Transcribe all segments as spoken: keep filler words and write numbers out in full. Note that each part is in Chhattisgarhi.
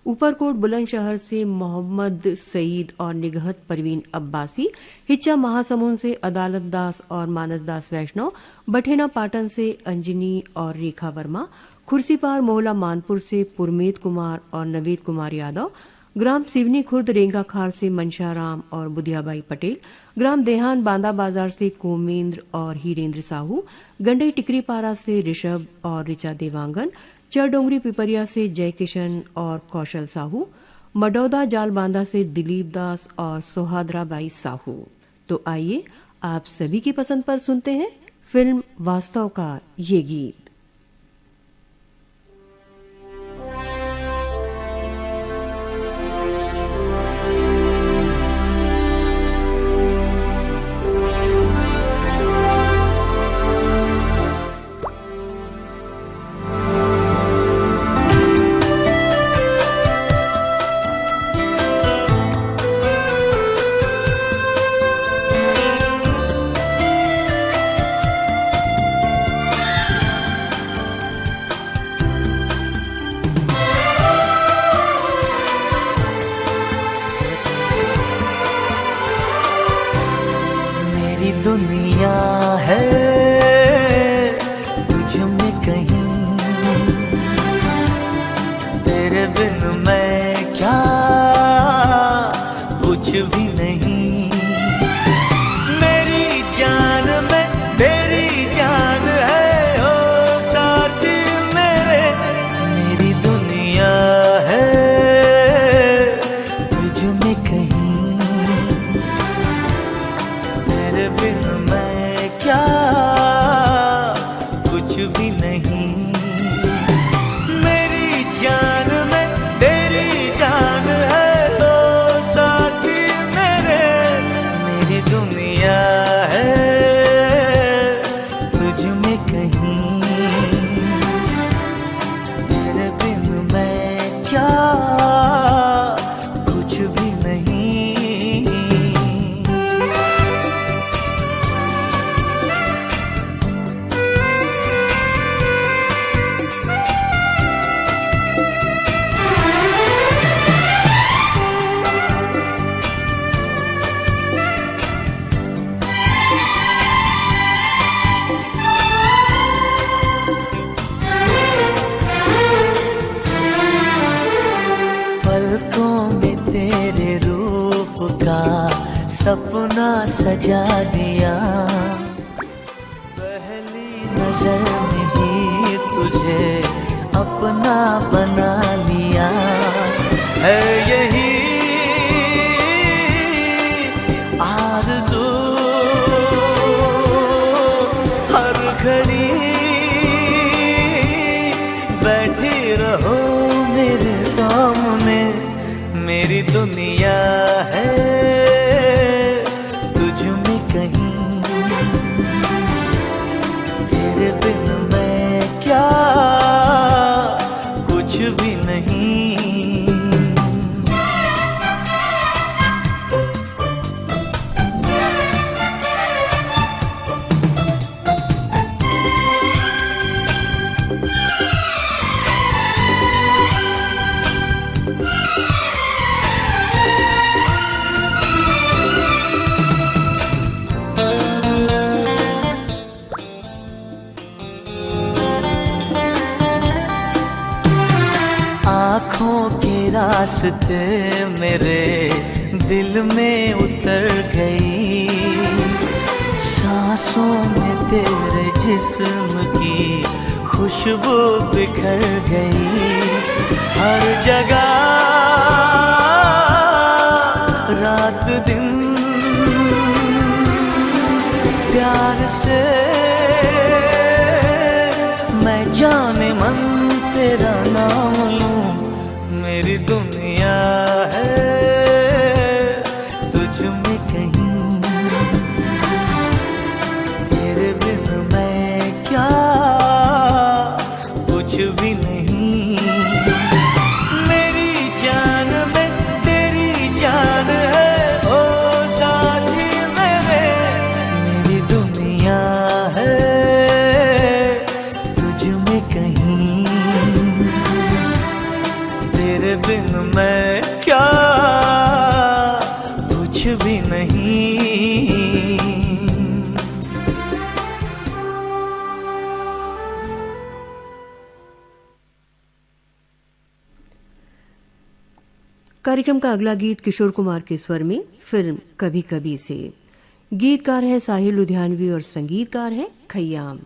ऊपरकोट बुलंदशहर से मोहम्मद सईद और निगहत परवीन अब्बासी, हिच्चा महासमुंद से अदालत दास और मानस दास वैष्णव, बठेना पाटन से अंजनी और रेखा वर्मा, खुर्सीपार मोहला मानपुर से पुरमीत कुमार और नवीद कुमार यादव, ग्राम सिवनी खुर्द रेंगाखार से मनशाराम और बुधियाबाई पटेल, ग्राम देहान बांदा बाजार से कोमेंद्र और हीरेंद्र साहू, गंडई टिकरीपारा से ऋषभ और ऋचा देवांगन, चरडोंगरी पिपरिया से जयकिशन और कौशल साहू, मडौदा जालबांदा से दिलीप दास और सोहाद्रा बाई साहू। तो आइए, आप सभी की पसंद पर सुनते हैं फिल्म वास्तव का ये गीत। मेरी दुनिया है तुझ में कहीं, तेरे बिन मैं क्या, कुछ भी नहीं। मेरी जान में तेरी जान है, ओ साथी मेरे। मेरी दुनिया है तुझ में कहीं, तेरे बिन मैं क्या, कुछ भी नहीं। मेरी जान में तेरी जान है, ओ साथी मेरे। मेरी दुनिया है तुझ में कहीं, तेरे बिन मैं क्या, कुछ भी नहीं। पलकों में तेरे रूप का सपना सजा दिया, पहली नजर में ही तुझे अपना बना लिया। है यही आरज़ू, हर घड़ी बैठी रहो मेरे सामने। मेरी दुनिया है तुझ में कहीं, तेरे बिन मैं क्या, कुछ भी नहीं। आँखों के रास्ते मेरे दिल में उतर गई, सांसों में तेरे जिस्म की खुशबू बिखर गई। हर जगह रात दिन प्यार से मैं जाने मन तेरा नाम लूं। मेरी दुनिया है तुझ में कहीं, तेरे बिन मैं क्या, कुछ भी नहीं। मेरी जान में तेरी जान है, ओ साथी मेरे। मेरी दुनिया है तुझ में कहीं, तेरे बिन मैं क्या कुछ भी नहीं। कार्यक्रम का अगला गीत किशोर कुमार के स्वर में, फिल्म कभी कभी से। गीतकार है साहिर लुधियानवी और संगीतकार है खयाम।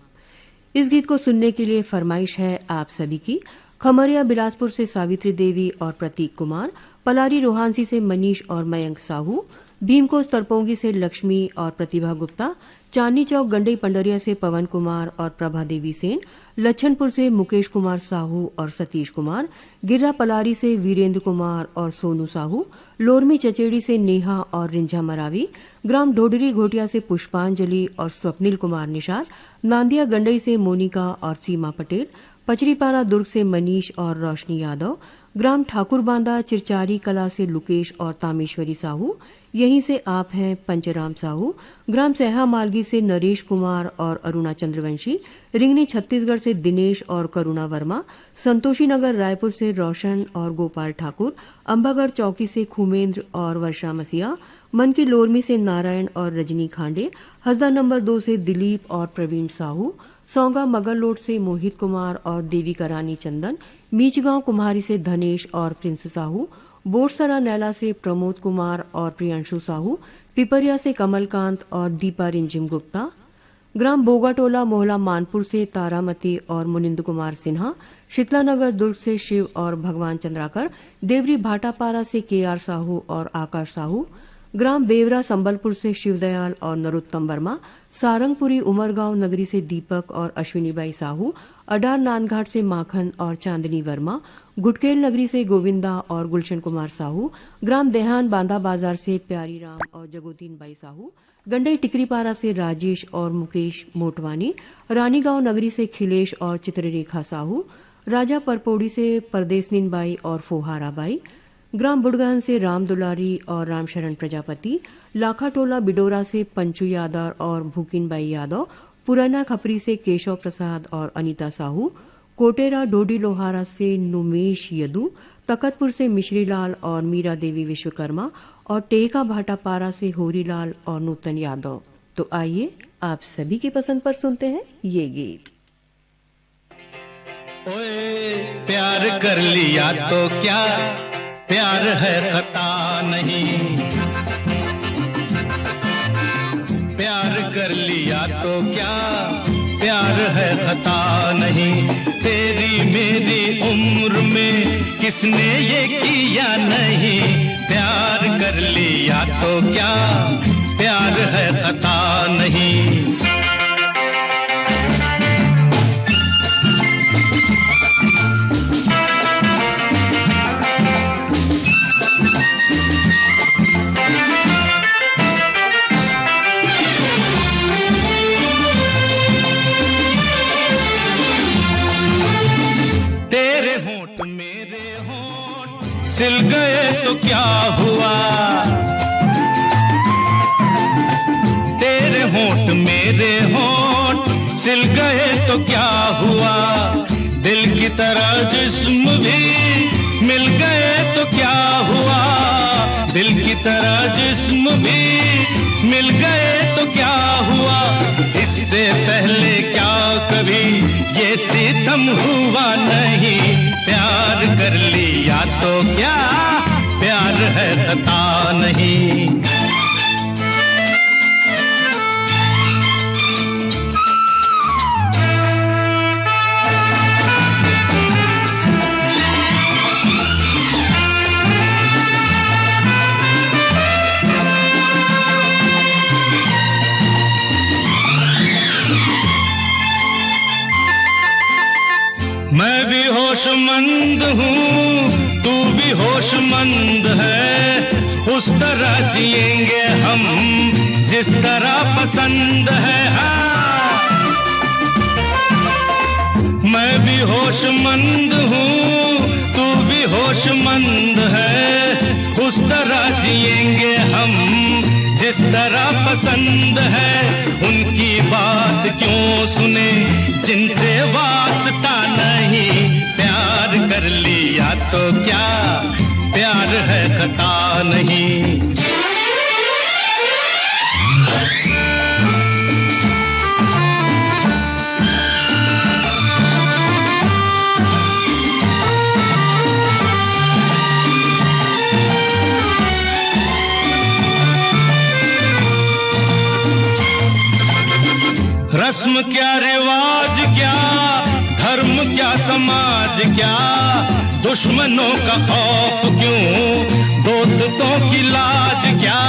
इस गीत को सुनने के लिए फरमाइश है आप सभी की। खमरिया बिलासपुर से सावित्री देवी और प्रतीक कुमार, पलारी रोहानसी से मनीष और मयंक साहू, भीमकोस तरपोंगी से लक्ष्मी और प्रतिभा गुप्ता, चांदनी चौक गंडई पंडरिया से पवन कुमार और प्रभा देवी सेन, लच्छनपुर से मुकेश कुमार साहू और सतीश कुमार, गिर्रा पलारी से वीरेंद्र कुमार और सोनू साहू, लोरमी चचेड़ी से नेहा और रिंझा मरावी, ग्राम ढोडरी घोटिया से पुष्पांजलि और स्वप्निल कुमार निषाद, नांदिया गंडई से मोनिका और सीमा पटेल, पचरीपारा दुर्ग से मनीष और रोशनी यादव, ग्राम ठाकुरबांदा चिरचारी कला से लुकेश और तामेश्वरी साहू, यहीं से आप हैं पंचराम साहू, ग्राम सैहा मालगी से नरेश कुमार और अरुणा चंद्रवंशी, रिंगनी छत्तीसगढ़ से दिनेश और करुणा वर्मा, संतोषी नगर रायपुर से रोशन और गोपाल ठाकुर, अंबागढ़ चौकी से खुमेंद्र और वर्षा मसीहा, मन की लोरमी से नारायण और रजनी खांडे, हसदा नंबर दो से दिलीप और प्रवीण साहू, सौंगा मगरलोड से मोहित कुमार और देवी करानी चंदन, मीचगांव कुम्हारी से धनेश और प्रिंस साहू, बोरसरा नैला से प्रमोद कुमार और प्रियांशु साहू, पिपरिया से कमलकांत और दीपा रिमझिम गुप्ता, ग्राम बोगाटोला मोहला मानपुर से तारामती और मुनिंद कुमार सिन्हा, शीतला नगर दुर्ग से शिव और भगवान चंद्राकर, देवरी भाटापारा से के आर साहू और आकाश साहू, ग्राम बेवरा संबलपुर से शिवदयाल और नरोत्तम वर्मा, सारंगपुरी उमरगांव नगरी से दीपक और अश्विनी बाई साहू, अडार नांदघाट से माखन और चांदनी वर्मा, गुटकेल नगरी से गोविंदा और गुलशन कुमार साहू, ग्राम देहान बांदा बाजार से प्यारी राम और जगोतीन बाई साहू, गंडई टिकरीपारा से राजेश और मुकेश मोटवानी, रानीगांव नगरी से खिलेश और चित्ररेखा साहू, राजा परपोड़ी से परदेसनीन बाई और फोहारा बाई, ग्राम बुड़गहन से राम दुलारी और रामशरण प्रजापति, लाखाटोला बिडोरा से पंचू यादव और भूकिन बाई यादव, पुराना खपरी से केशव प्रसाद और अनिता साहू, कोटेरा डोडी लोहारा से नुमेश यदु, तकतपुर से मिश्रीलाल और मीरा देवी विश्वकर्मा और टेका भाटापारा से होरीलाल और नूतन यादव। तो आइए, आप सभी की पसंद पर सुनते हैं ये गीत। ओए, प्यार कर लिया तो क्या, प्यार है खता नहीं। प्यार कर लिया तो क्या, प्यार है खता नहीं। तेरी मेरी उम्र में किसने ये किया नहीं। प्यार कर लिया तो क्या, प्यार है खता नहीं। तेरे होंठ मेरे होंठ सिल गए तो क्या हुआ। तेरे होंठ मेरे होंठ सिल गए तो क्या हुआ। दिल की तरह जिस्म भी मिल गए तो क्या हुआ। दिल की तरह जिस्म भी मिल गए तो क्या हुआ। इससे पहले क्या कभी ये सितम हुआ नहीं। प्यार कर लिया तो क्या, प्यार है खता नहीं। मैं भी होशमंद हूँ, तू भी होशमंद है। उस तरह जिएंगे हम जिस तरह पसंद है। हाँ, मैं भी होशमंद हूँ, तू भी होशमंद है। उस तरह जिएंगे हम जिस तरह पसंद है। उनकी बात क्यों सुने जिनसे वास्ता नहीं। प्यार कर लिया तो क्या, प्यार है खता नहीं। रस्म क्या, रिवाज क्या, धर्म क्या, समाज क्या, दुश्मनों का खौफ क्यों, दोस्तों की लाज क्या?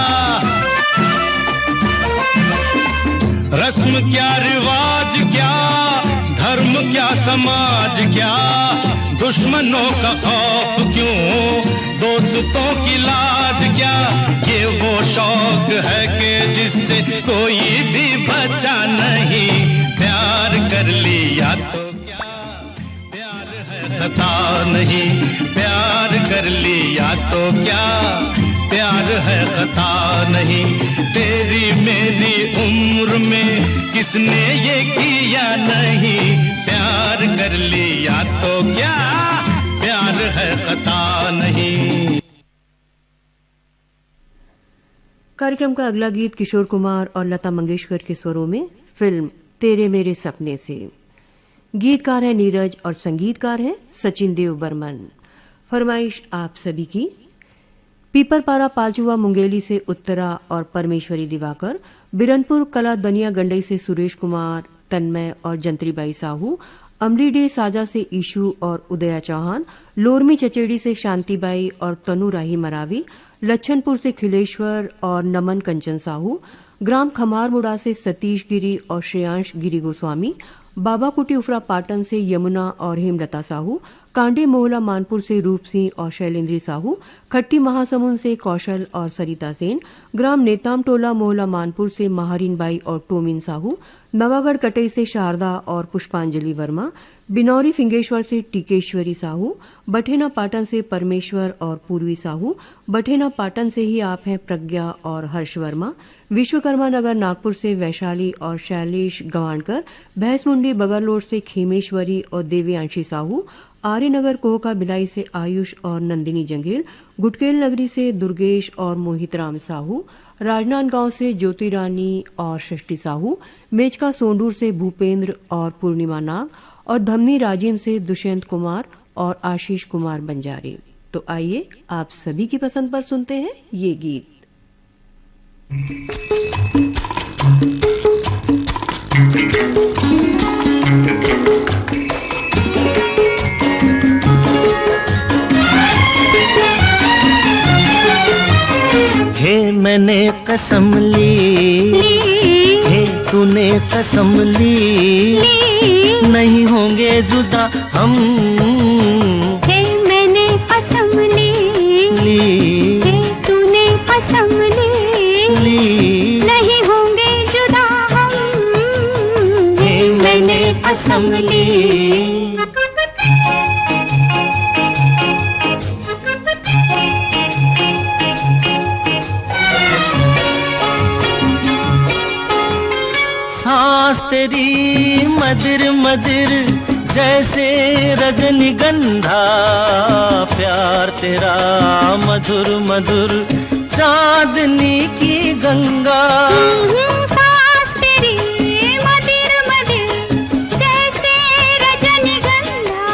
रस्म क्या, रिवाज क्या, धर्म क्या, समाज क्या, दुश्मनों का खौफ क्यों, दोस्तों की लाज क्या? ये वो शौक है कि जिससे कोई भी बचा नहीं। प्यार कर लिया तो क्या, प्यार है खता नहीं। प्यार कर लिया तो क्या, प्यार है खता नहीं। तेरी मेरी उम्र में किसने ये किया नहीं। प्यार कर लिया तो क्या, प्यार है खता नहीं। कार्यक्रम का अगला गीत किशोर कुमार और लता मंगेशकर के स्वरों में, फिल्म तेरे मेरे सपने से। गीतकार है नीरज और संगीतकार है सचिन देव बर्मन। फरमाइश आप सभी की। पीपरपारा पालचुवा मुंगेली से उत्तरा और परमेश्वरी दिवाकर, बिरनपुर कला दनिया गंडई से सुरेश कुमार, तन्मय और जंत्रीबाई साहू, अमलीडीह साजा से ईशु और उदया चौहान, लोरमी चचेड़ी से शांतिबाई और तनु राही मरावी, लच्छनपुर से खिलेश्वर और नमन कंचन साहू, ग्राम खमारमुड़ा से सतीश गिरी और श्रेयांश गिरी गोस्वामी, बाबाकुटी उफरा पाटन से यमुना और हेमलता साहू, कांडी मोहला मानपुर से रूप सिंह और शैलेंद्री साहू, खट्टी महासमुंद से कौशल और सरिता सेन, ग्राम नेताम टोला मोहला मानपुर से महारिन बाई और टोमिन साहू, नवागढ़ कटई से शारदा और पुष्पांजलि वर्मा, बिनौरी फिंगेश्वर से टीकेश्वरी साहू, बठेना पाटन से परमेश्वर और पूर्वी साहू, बठेना पाटन से ही आप हैं प्रज्ञा और हर्ष वर्मा, विश्वकर्मा नगर नागपुर से वैशाली और शैलेश गवाणकर, भैंसमुंडी बगरलोड से खेमेश्वरी और देवयांशी साहू, आर्यनगर कोहका भिलाई से आयुष और नंदिनी जंघेल, गुटकेल नगरी से दुर्गेश और मोहित राम साहू, राजनांदगांव से ज्योति रानी और षष्ठी साहू, मेचका सोंडूर से भूपेंद्र और पूर्णिमा नाग और धमनी राजिम से दुष्यंत कुमार और आशीष कुमार बंजारे। तो आइए, आप सभी की पसंद पर सुनते हैं ये गीत। हे मैंने कसम ली, ली। हे तूने कसम ली, ली। नहीं होंगे जुदा हम। हे मैंने कसम ली, ली। हे तूने कसम ली, ली। नहीं होंगे जुदा हम। हे मैंने कसम ली। सांस तेरी मधुर मधुर जैसे रजनीगंधा, प्यार तेरा मधुर मधुर चांदनी की गंगा। हम्म, सांस तेरी मधुर मधुर जैसे रजनीगंधा,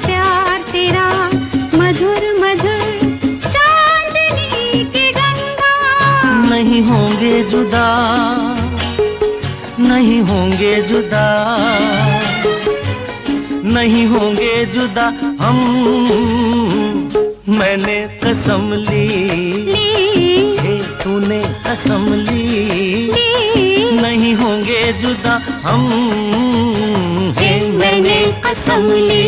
प्यार तेरा मधुर मधुर चांदनी की गंगा। नहीं होंगे जुदा, नहीं होंगे जुदा, नहीं होंगे जुदा हम। मैंने कसम ली, ली। हे तूने कसम ली, ली। नहीं होंगे जुदा हम। हे मैंने कसम ली।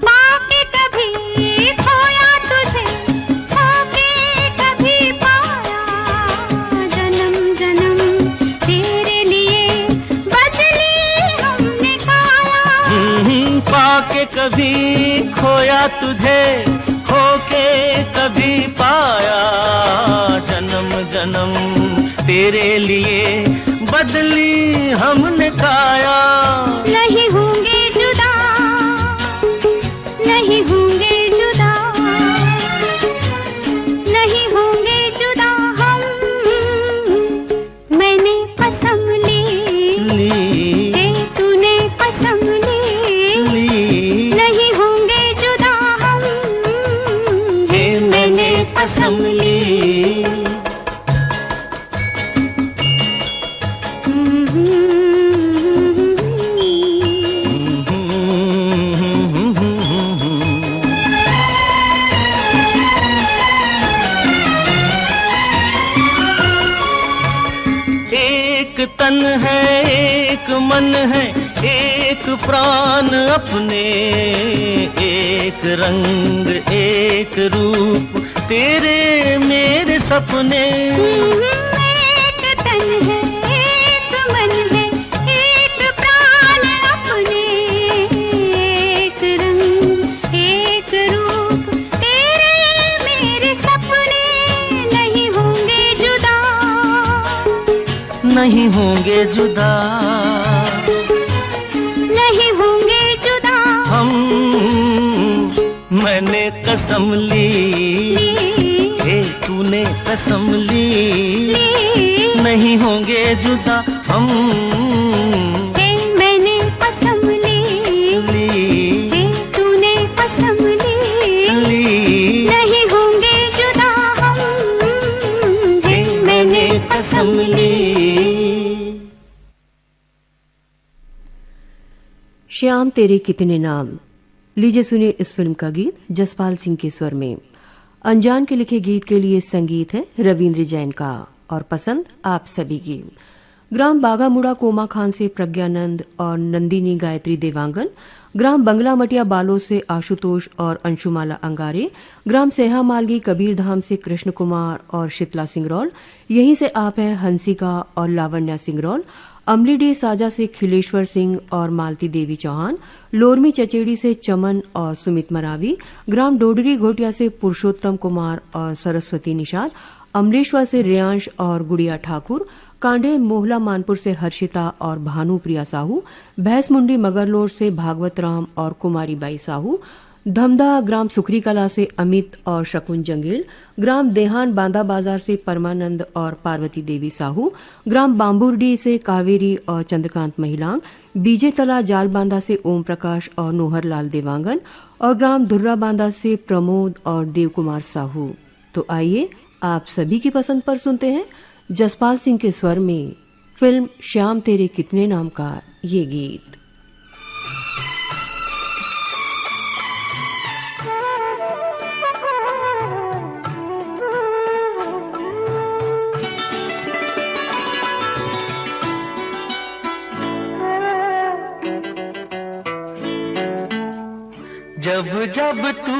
पाके कभी खोया तुझे, खोके कभी पाया, जन्म जन्म तेरे लिए बदली हमने काया। हम्म, खोया तुझे, खोके कभी पाया, जन्म जन्म तेरे लिए बदली हमने काया। नहीं होंगे जुदा, नहीं होंगे जुदा, नहीं होंगे जुदा हम। मैंने कसम ली, ली। ए, तूने कसम ली, ली। नहीं होंगे जुदा हम, ए, मैंने कसम ली। एक तन है, एक मन है, एक प्राण अपने, एक रंग, एक रूप, तेरे मेरे सपने। एक तन है, एक मन है, एक प्राण अपने, एक रंग, एक रूप, तेरे मेरे सपने। नहीं होंगे जुदा, नहीं होंगे जुदा, नहीं होंगे जुदा हम। मैंने कसम ली, ली। ए, तूने कसम ली, ली। नहीं होंगे जुदा हम। ए, मैंने कसम ली, ली। ए, तूने कसम ली, ली। नहीं होंगे जुदा हम। ए, मैंने कसम ली। श्याम तेरे कितने नाम। लीजिए सुनिए इस फिल्म का गीत जसपाल सिंह के स्वर में। अनजान के लिखे गीत के लिए संगीत है रविंद्र जैन का और पसंद आप सभी की। ग्राम बागामुड़ा कोमा खान से प्रज्ञानंद और नंदिनी गायत्री देवांगन, ग्राम बंगला मटिया बालो से आशुतोष और अंशुमाला अंगारे, ग्राम सेहा मालगी कबीर धाम से कृष्ण कुमार और शीतला सिंगरौल, यहीं से आप हैं हंसिका और लावण्या सिंगरौल, अमलीडीह साजा से खिलेश्वर सिंह और मालती देवी चौहान, लोरमी चचेड़ी से चमन और सुमित मरावी, ग्राम डोडरी घोटिया से पुरुषोत्तम कुमार और सरस्वती निषाद, अमलेश्वर से रेयांश और गुड़िया ठाकुर, कांडे मोहला मानपुर से हर्षिता और भानुप्रिया साहू, भैंसमुंडी मगरलोड से भागवत राम और कुमारी बाई साहू, धमधा ग्राम सुखरी कला से अमित और शकुन जंगेल, ग्राम देहान बांदा बाजार से परमानंद और पार्वती देवी साहू, ग्राम बाम्बुरडी से कावेरी और चंद्रकांत महिलांग, बीजे तला जाल बांधा से ओम प्रकाश और नोहर लाल देवांगन और ग्राम धुर्रा बांधा से प्रमोद और देव कुमार साहू। तो आइए, आप सभी की पसंद पर सुनते हैं जसपाल सिंह के स्वर में फिल्म श्याम तेरे कितने नाम का ये गीत। जब जब तू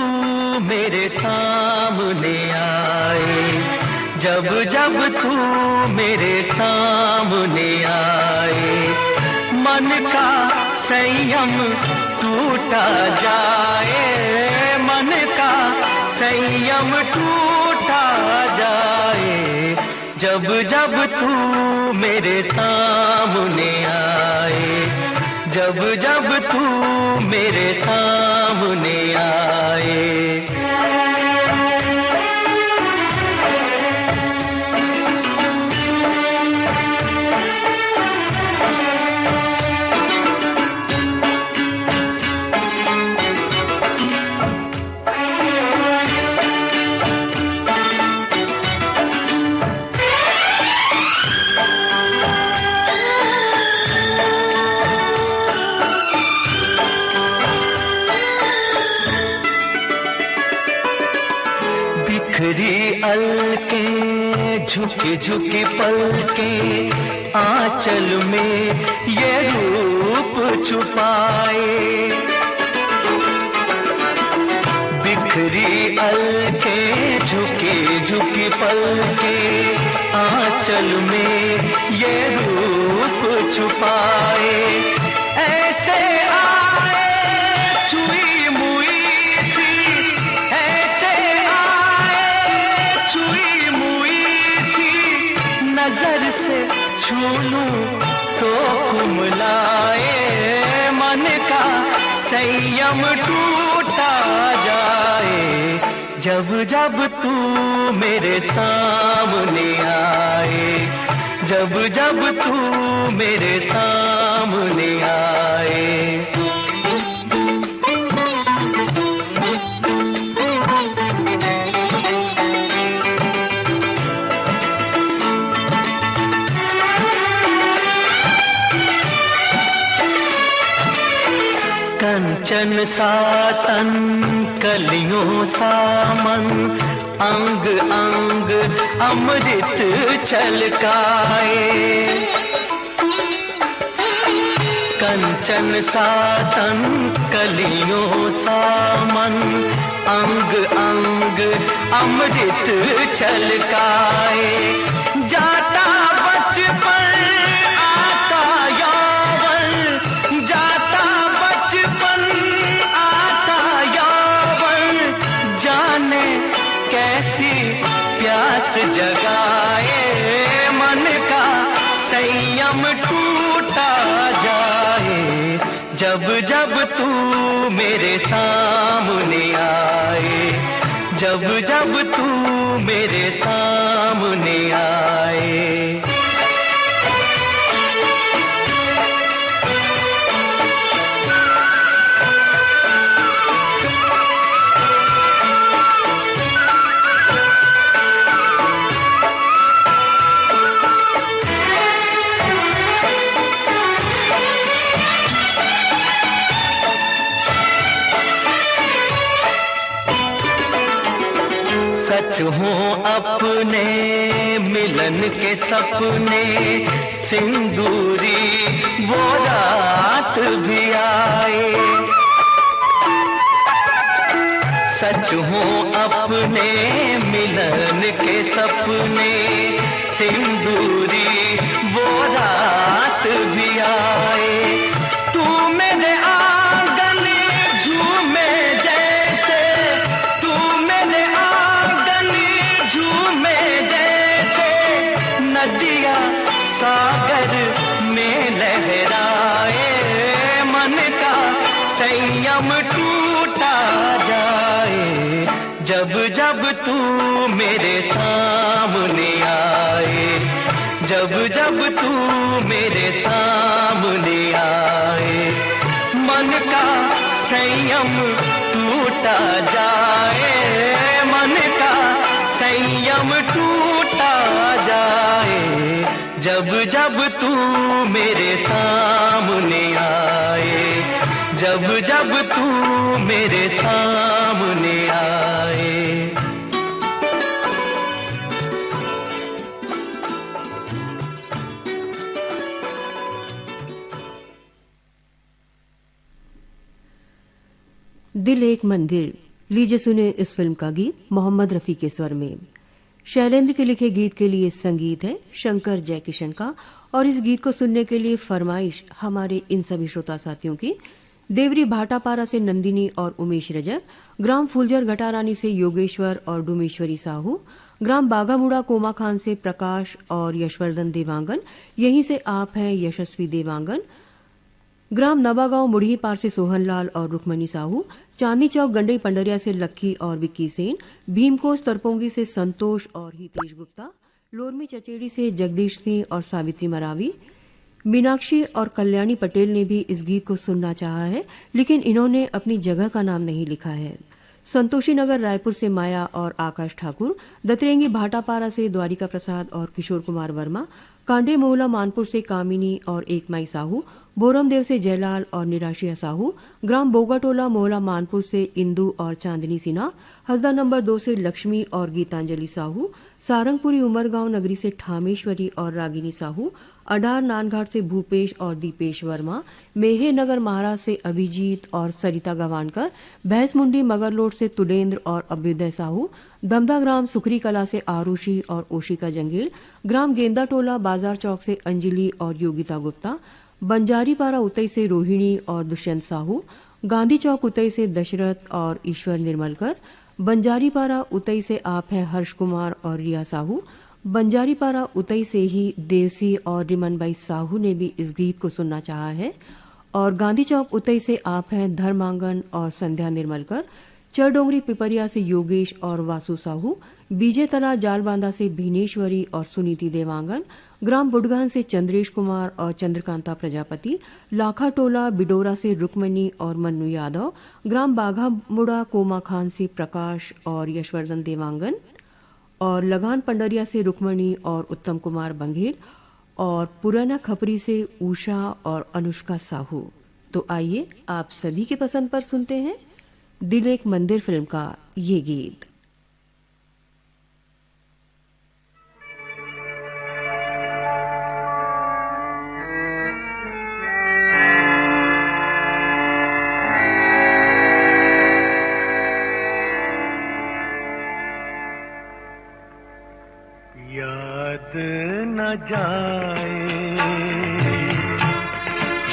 मेरे सामने आए, जब जब तू मेरे सामने आए, मन का संयम टूटा जाए, मन का संयम टूटा जाए। जब जब तू मेरे सामने आए, जब जब तू मेरे सामने आए। बिखरी अलके, झुकी झुकी पलके, आंचल में ये रूप छुपाए। बिखरी अलके, झुकी झुकी पलके, आंचल में ये रूप छुपाए। ऐसे आए, छुई मुई नजर से छू लूं तो कुमलाए, मन का संयम टूटा जाए। जब जब तू मेरे सामने आए, जब जब तू मेरे सामने आए। कंचन सा तन, कलियों सा मन, अंग अंग अमृत छलकाए। कंचन सा तन, कलियों सा मन, अंग अंग अमृत छलकाए। जाता बचपन, आता यौवन, जाता बचपन, आता यौवन, जाने कैसी प्यास जगाए। मन का संयम टूटा जाए, जब जब तू मेरे सामने आए, जब जब तू मेरे सामने आए। सच हों अपने मिलन के सपने, सिंदूरी वो रात भी आए। सच हों अपने मिलन के सपने, सिंदूरी वो रात भी आए। तू मेरे आंगन झूमे जैसे, तू मेरे आंगन झूमे जैसे, नदिया सागर में लहराए। मन का संयम टूटा जाए, जब जब तू मेरे सामने आए, जब जब तू मेरे सामने आए। मन का संयम टूटा जाए, मन का संयम टूटा जाए, जब जब तू मेरे सामने आए, जब जब तू मेरे सामने आए। दिल एक मंदिर। लीजिए सुने इस फिल्म का गीत मोहम्मद रफ़ी के स्वर में। शैलेंद्र के लिखे गीत के लिए संगीत है शंकर जयकिशन का, और इस गीत को सुनने के लिए फरमाइश हमारे इन सभी श्रोता साथियों की। देवरी भाटापारा से नंदिनी और उमेश रजक, ग्राम फुलझर घटारानी से योगेश्वर और डूमेश्वरी साहू, ग्राम बाघामुड़ा कोमाखान से प्रकाश और यशवर्धन देवांगन, यहीं से आप हैं यशस्वी देवांगन, ग्राम नवागांव मुढ़ीपार से सोहनलाल और रुक्मणी साहू, चांदनी चौक गंडई पंडरिया से लक्की और विक्की सेन, भीमकोस तरपोंगी से संतोष और हितेश गुप्ता, लोरमी चचेड़ी से जगदीश सिंह और सावित्री मरावी। मीनाक्षी और कल्याणी पटेल ने भी इस गीत को सुनना चाहा है, लेकिन इन्होंने अपनी जगह का नाम नहीं लिखा है। संतोषी नगर रायपुर से माया और आकाश ठाकुर, दतरेंगी भाटापारा से द्वारिका प्रसाद और किशोर कुमार वर्मा, कांडे मोहला मानपुर से कामिनी और एकमाई साहू, बोरमदेव से जयलाल और निराशिया साहू, ग्राम बोगाटोला मोहला मानपुर से इंदु और चांदनी सिन्हा, हसदा नंबर दो से लक्ष्मी और गीतांजलि साहू, सारंगपुरी उमरगांव नगरी से ठामेश्वरी और रागिनी साहू, अडार नानघाट से भूपेश और दीपेश वर्मा, मेहे नगर महाराज से अभिजीत और सरिता गवानकर, भैंसमुंडी मगरलोड से तुलेंद्र और अभ्युदय साहू, दमदा ग्राम सुखरी कला से आरुषि और ओशिका जंगेल, ग्राम गेंदाटोला बाजार चौक से अंजलि और योगिता गुप्ता, बंजारीपारा उतई से रोहिणी और दुष्यंत साहू, गांधी चौक उतई से दशरथ और ईश्वर निर्मलकर, बंजारीपारा उतई से आप हैं हर्ष कुमार और रिया साहू, बंजारीपारा उतई से ही देवसी और रिमनबाई साहू ने भी इस गीत को सुनना चाहा है। और गांधी चौक उतई से आप हैं धर्मांगन और संध्या निर्मलकर। चरडोंगरी पिपरिया से योगेश और वासु साहू, बीजेतला जालबांधा से भीनेश्वरी और सुनीति देवांगन, ग्राम बुडगहन से चंद्रेश कुमार और चंद्रकांता प्रजापति, लाखाटोला बिडोरा से रुक्मणी और मन्नू यादव, ग्राम बाघामुड़ा कोमाखान से प्रकाश और यशवर्धन देवांगन, और लगान पंडरिया से रुक्मणी और उत्तम कुमार बंघेल, और पुराना खपरी से उषा और अनुष्का साहू। तो आइए, आप सभी के पसंद पर सुनते हैं दिल एक मंदिर फिल्म का ये गीत। याद न जाए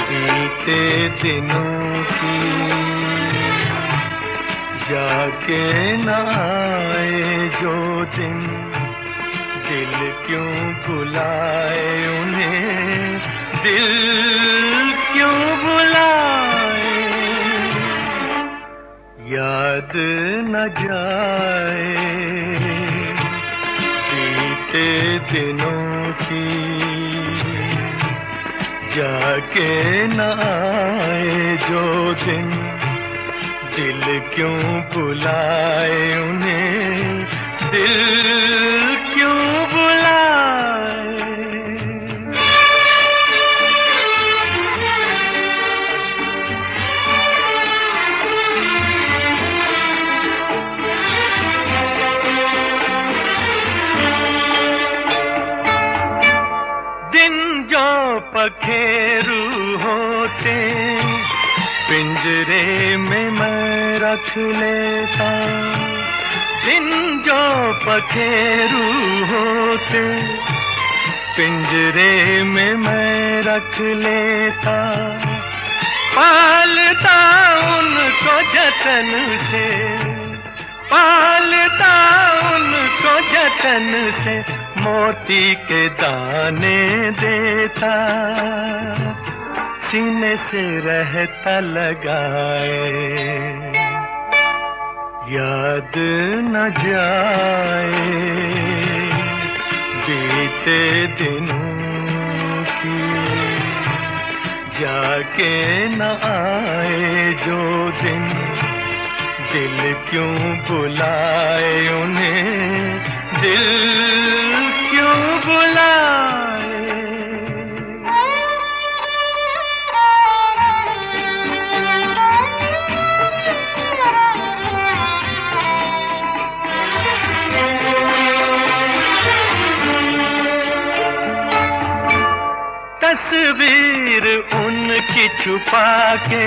बीते दिनों की, जाके न आए जो दिन। दिल क्यों बुलाए उन्हें, दिल क्यों बुलाए। याद न जाए बीते दिनों की, जाके न आए जो दिन। दिल क्यों बुलाए उन्हें, दिल क्यों बुलाए। दिन जो पखेरू होते, पिंजरे में मैं रख लेता। दिन जो पखेरू होते, पिंजरे में मैं रख लेता। पालता उनको जतन से, पालता उनको जतन से, मोती के दाने देता, सीने से रहता लगाए। याद न जाए बीते दिनों की, जाके न आए जो दिन। दिल क्यों बुलाए उन्हें, दिल क्यों बुलाए। तस्वीर उनकी छुपा के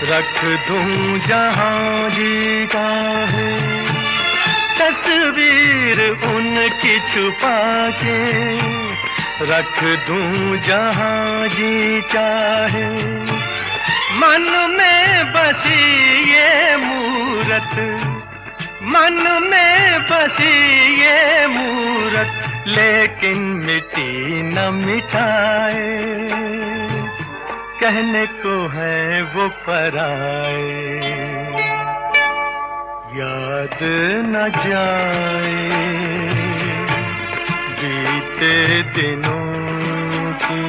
रख दूं जहां जी चाहे। तस्वीर उनकी छुपा के रख दूं जहां जी चाहे। मन में बसी ये मूरत, मन में बसी ये मूरत, लेकिन मिटी न मिटाए। कहने को है वो पराए। याद न जाए बीते दिनों की,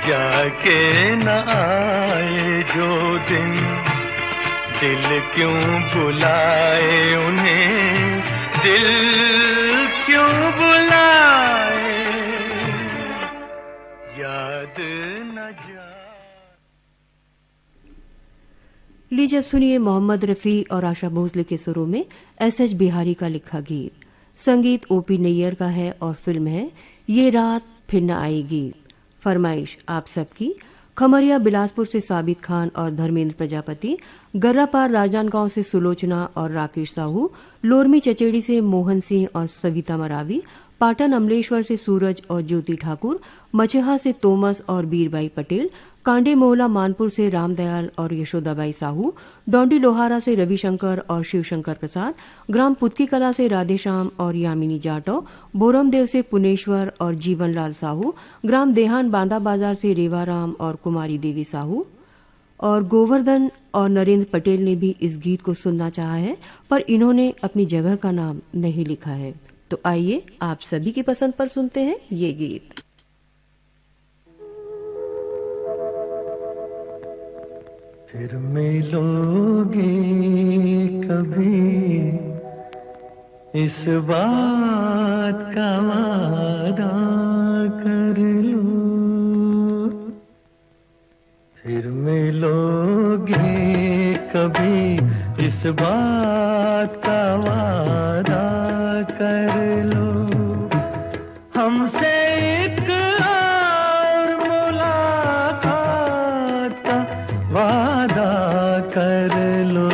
जाके न आए जो दिन। दिल क्यों बुलाए उन्हें, दिल क्यों बुलाए। याद न जाए। लीजिए, अब सुनिए मोहम्मद रफ़ी और आशा भोसले के सुरों में एस एच बिहारी का लिखा गीत। संगीत ओ पी नैयर का है और फिल्म है ये रात फिर न आएगी। फरमाइश आप सबकी, खमरिया बिलासपुर से साबित खान और धर्मेंद्र प्रजापति, गर्रापार राजनांदगांव से सुलोचना और राकेश साहू, लोरमी चचेड़ी से मोहन सिंह और सविता मरावी, पाटन अमलेश्वर से सूरज और ज्योति ठाकुर, मछेहा से तोमस और बीरबाई पटेल, कांडे मोहला मानपुर से रामदयाल और यशोदाबाई साहू, डोंडी लोहारा से रविशंकर और शिवशंकर प्रसाद, ग्राम पुतकी कला से राधेश्याम और यामिनी जाटव, बोरमदेव से पुनेश्वर और जीवनलाल साहू, ग्राम देहान बांदा बाजार से रेवाराम और कुमारी देवी साहू। और गोवर्धन और नरेंद्र पटेल ने भी इस गीत को सुनना चाहा है, पर इन्होंने अपनी जगह का नाम नहीं लिखा है। तो आइए, आप सभी की पसंद पर सुनते हैं ये गीत। फिर मिलोगे कभी, इस बात का वादा कर लो। फिर मिलोगे कभी, इस बात का वादा कर लो। हमसे एक और मुलाकात का वादा कर लो।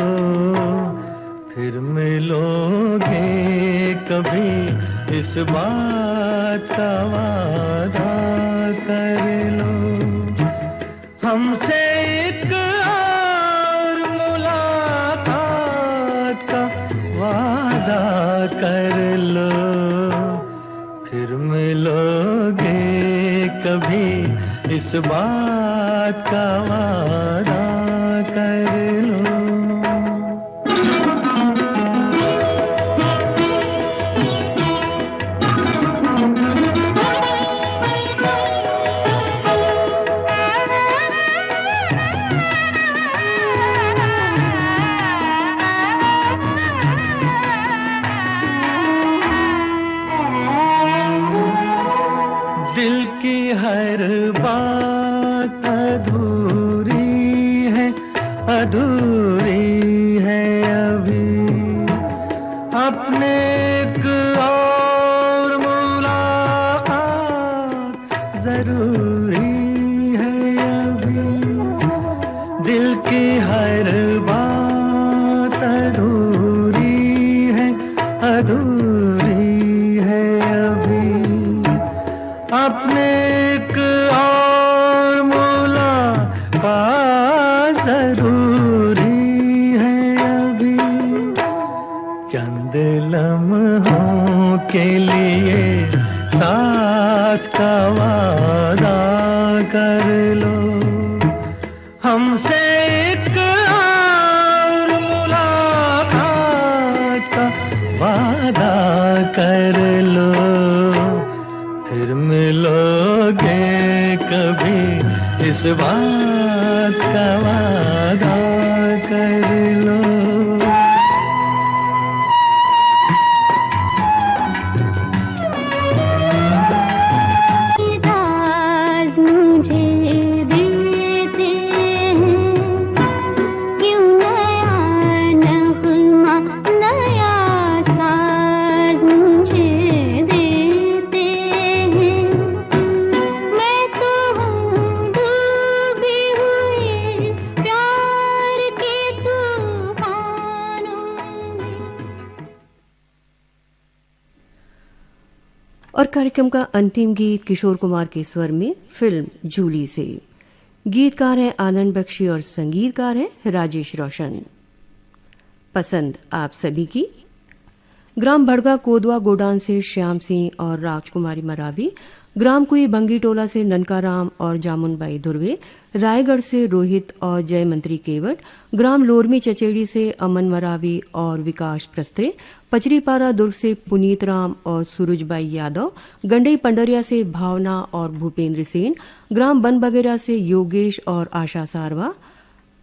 फिर मिलोगे कभी, इस बात का वादा कर लो। हमसे एक और मुलाकात का वादा कर लो। फिर मिलोगे कभी, इस बात का वादा कर लो। दिल की हर बात अधूरी है, अधूरी है अभी। अपने एक और मुलाकात जरूरी है अभी। दिल की हर बात अधूरी है, अधूरी है अभी। अपने एक और मुलाकात जरूरी है अभी। चंद लम्हों के लिए साथ का वादा कर लो। हमसे एक और मुलाकात का वादा कर लो। फिर मिलोगे कभी, इस बात का वादा कर लो। राज मुझे देते हैं, क्यों नया नगमा, नया साज मुझे देते हैं। मैं तो हूँ डूबी हुई प्यार के तूफानों में। और कार्यक्रम का अंतिम गीत किशोर कुमार के स्वर में फिल्म जूली से। गीतकार हैं आनंद बख्शी और संगीतकार हैं राजेश रोशन। पसंद आप सभी की। ग्राम भड़गा कोदवा गोडान से श्याम सिंह और राजकुमारी मरावी, ग्राम कुई बंगी टोला से ननकाराम और जामुनबाई धुर्वे, रायगढ़ से रोहित और जयमंत्री केवट, ग्राम लोरमी चचेड़ी से अमन मरावी और विकास प्रस्त्रे, पचरीपारा दुर्ग से पुनीत राम और सूरजबाई यादव, गंडई पंडरिया से भावना और भूपेंद्र सेन, ग्राम बनबगेरा से योगेश और आशा सारवा,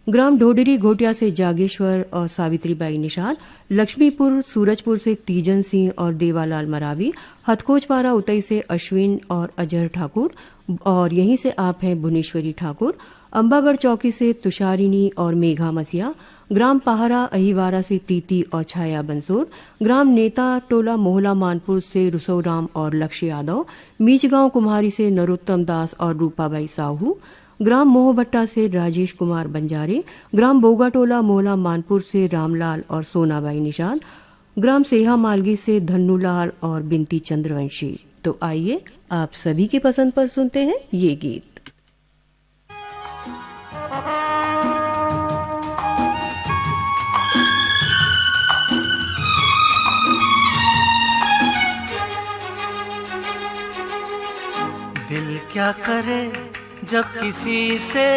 ग्राम ढोडरी घोटिया से जागेश्वर और सावित्रीबाई निषाद, लक्ष्मीपुर सूरजपुर से तीजन सिंह और देवालाल मरावी, हथकोचपारा उतई से अश्विन और अजहर ठाकुर, और यहीं से आप हैं भुवनेश्वरी ठाकुर, अम्बागढ़ चौकी से तुषारिनी और मेघा मसिया, ग्राम पहारा अहिवारा से प्रीति और छाया बंसोर, ग्राम नेता टोला मोहला मानपुर से रुसोराम और लक्ष्य यादव, मीचगांव कुम्हारी से नरोत्तम दास और रूपाबाई साहू, ग्राम मोहभट्टा से राजेश कुमार बंजारे, ग्राम बोगाटोला मोहला मानपुर से रामलाल और सोनाबाई निषाद, ग्राम सेहा मालगी से धन्नूलाल और बिनती चंद्रवंशी। तो आइए, आप सभी की पसंद पर सुनते हैं ये गीत। दिल क्या करे जब किसी से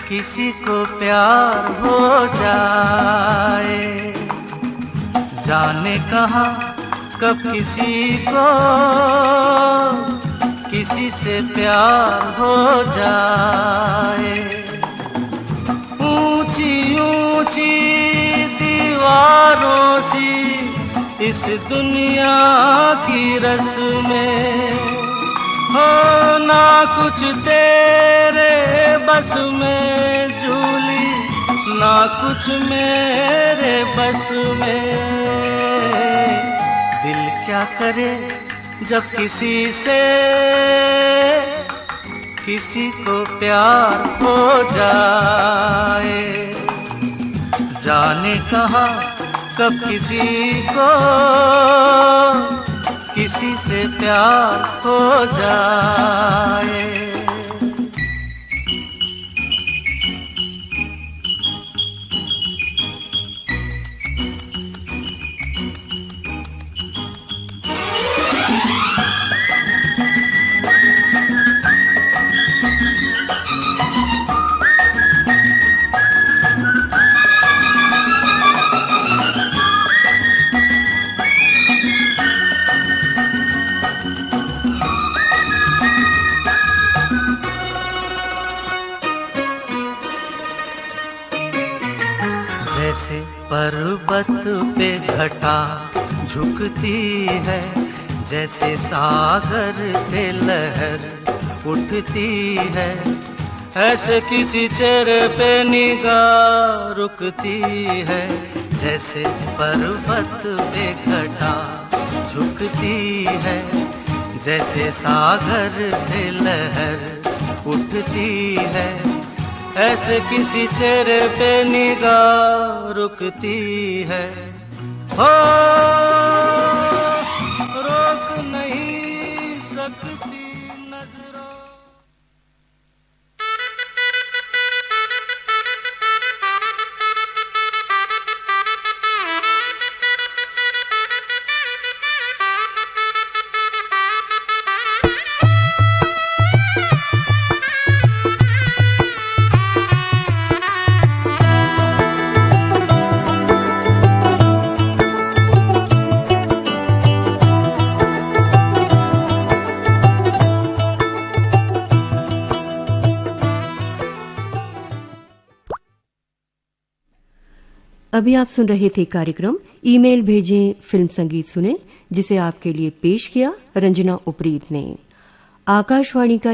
किसी को प्यार हो जाए, जाने कहाँ कब किसी को किसी से प्यार हो जाए। ऊंची ऊंची दीवारों सी इस दुनिया की रस्में, हो ना कुछ तेरे बस में जूली, ना कुछ मेरे बस में। दिल क्या करे जब किसी से किसी को प्यार हो जाए, जाने कहाँ कब किसी को किसी से प्यार हो जाए। जैसे पर्वत पे घटा झुकती है, जैसे सागर से लहर उठती है, ऐसे किसी चेहरे पे निगाह रुकती है। जैसे पर्वत पे घटा झुकती है, जैसे सागर से लहर उठती है, ऐसे किसी चेहरे पे निगाह रुकती है। हो, रोक नहीं सकती नजरों। अभी आप सुन रहे थे कार्यक्रम ईमेल भेजें, फिल्म संगीत सुने, जिसे आपके लिए पेश किया रंजना उपरीत ने। आकाशवाणी का